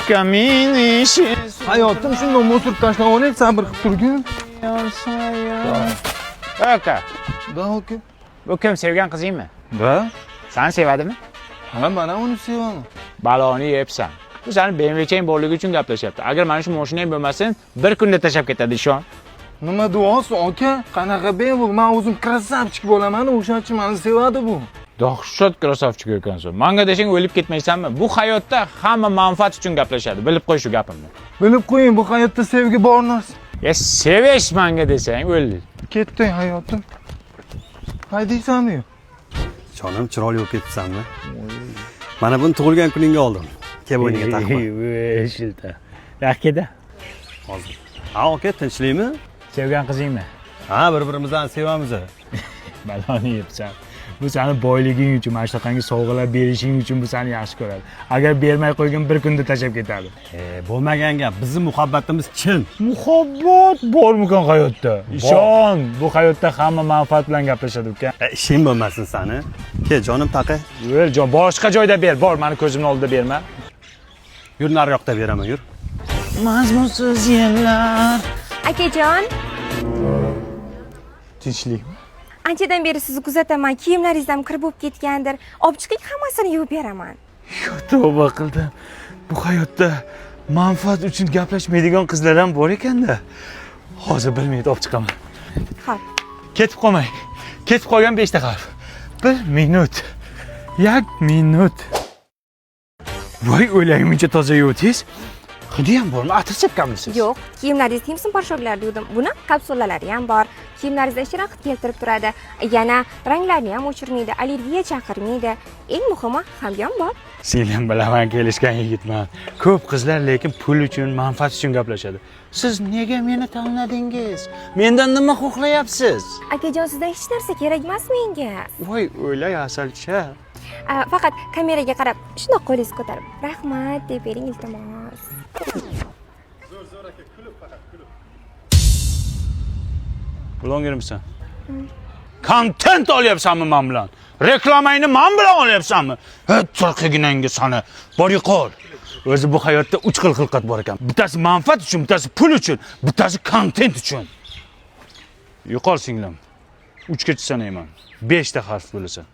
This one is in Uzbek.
Kamini. Hayotim shundoq motor tashlab olay, sabr qilib turgin. Aka, Да, aka. Bu kim, sevgan qizingmi? Да. Sani sevadimi? Ha, men ham uni sevaman. Baloni yebsan. Bu sani BMWchang borligi uchun gaplashyapti. Agar mana shu mashinang bo'lmasin, bir kunda tashlab ketadi, ishon. Nima deyapsiz, aka? Qanaqa BMW? Men o'zim красавчик bo'laman, o'shaning uchun meni sevadi bu. Dahshat красавчик ekansan. Manga desang o'lib ketmaysanmi? Bu hayotda hamma manfaat uchun gaplashadi. Bilib qo'y shu gapimni. Bilib qo'ying, bu hayotda sevgi bor narsa. Ya sevish manga desang o'ldi. Ketding hayotim. Haydaysanmi? Jonim, chiroyli bo'lib ketibsanmi? Mana buni tug'ilgan kuningga oldim. Kel, bo'yningga taqib qo'y. Shilta. Yo'q. Hozir. Ha, aka, tinchlikmi? Sevgan qizingmi? Ha, bir-birimizni sevamiz. Baloni yebsan. Bu sani boyliging uchun, mana shunaqangi sovg'alar berishing uchun bu seni yaxshi ko'radi. Agar bermay qo'ygan, bir kunda tashlab ketadi. E, bo'lmagan gap. Bizning muhabbatimiz chin. Muhabbat bormikan hayotda? Ishon, bu hayotda hamma manfaat bilan gaplashadi, uka. E, ishing bo'lmasin sani. Kel, jonim, taqay. O'l jon, boshqa joyda ber, bor, mani ko'zimni oldida berma. Yur, nariyoqda beraman, yur. Mazmunsiz yillar. Akajon, Tinchlikmi? anchadan beri sizni kuzataman. Kiyimlaringiz ham kir bo'lib ketgandir. Olib chiqing, hammasini yuvib beraman. Tavba qildim. Bu hayotda manfaat uchun gaplashmaydigan qizlar ham bor ekanda. Hozir bir minut, olib chiqaman. Xo'p. Ketib qolmang. Ketib qolgan 5 ta harf. Bir minut. 1 minut. Voy, o'lagimcha toza yuvdingiz. Hidi ham bormi? Atir sepganmisiz? Yo'q, kiyimlaringiz Timson порошок larida yuvdim. Buni kapsulalari ham bor. Kiyimlaringizda shirin hid keltirib turadi. Yana ranglarni ham o'chirmaydi, allergiya chaqirmaydi. Eng muhimi, hamyon bor. Singlim, bilaman, kelishgan yigitman. Ko'p qizlar lekin pul uchun, manfaat uchun gaplashadi. Siz nega meni tanladingiz? Mendan nima xohlayapsiz? Akajon, sizdan hech narsa kerak emas menga. Voy, o'lay, asalcha. Faqat kameraga qarab, shundoq qo'lingizni ko'tarib, rahmat deb bering, iltimos. Blogermisan? Kontent olyapsanmi men bilan? Reklamangni men bilan olyapsanmi? Ha, turqiginangga sani. Bor, yo'qol. O'zi bu hayotda uch xil xilqat bor ekan. Bittasi manfaat uchun, bittasi pul uchun, bittasi kontent uchun. Yo'qol, singlim. Uchgacha sanayman. 5 ta harf bo'lasan.